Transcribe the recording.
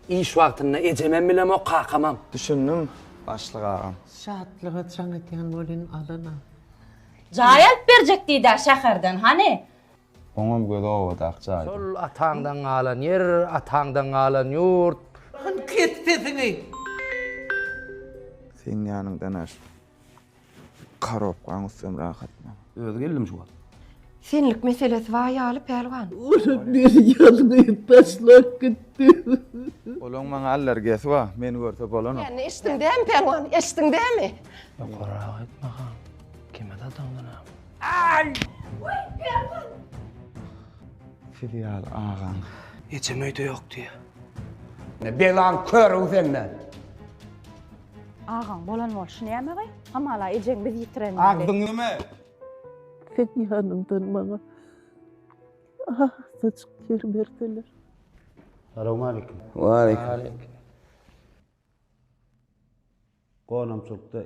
Iş wagtynda ejemem bilemok, kakamam. Düşündim, başlyk agam. Şatlyga jaň edýän welin alana. Jaý alyp berjek diýdä şäherden, hany? Oňam gözi obadaky jaýda. Şol ataňdan galan ýer, ataňdan galan ýurt. Hany kes sesiňi! Seň ýanyňdan-a şu korobkaň üstem rahat maňa. Özi geldim şu wagt. Senlik meselesi bar ýaly pälwan. Olam meni ýalňyz taşlap gitdi. Olaň maňa allergiýasy bar, meni görse bolanok. Diýenini eşitdiň dämi pälwan, eşitdiň dämi? Ýokarrak aýtma han. Kime dadaňdan ha? Weý, pälwan! Siz ýaly agaň. Ejem öýde ýok diýýär. Belaň körügi sende. Agaň bolan bolşy näme-gaý? Hamala ejeň biz ýitiren ýaly. Agzyňy ýeme! Seň ýanyňdan maňa azajyk ýer berseler. Salowmaleýkim. Waleýkim. Gonamçylykda.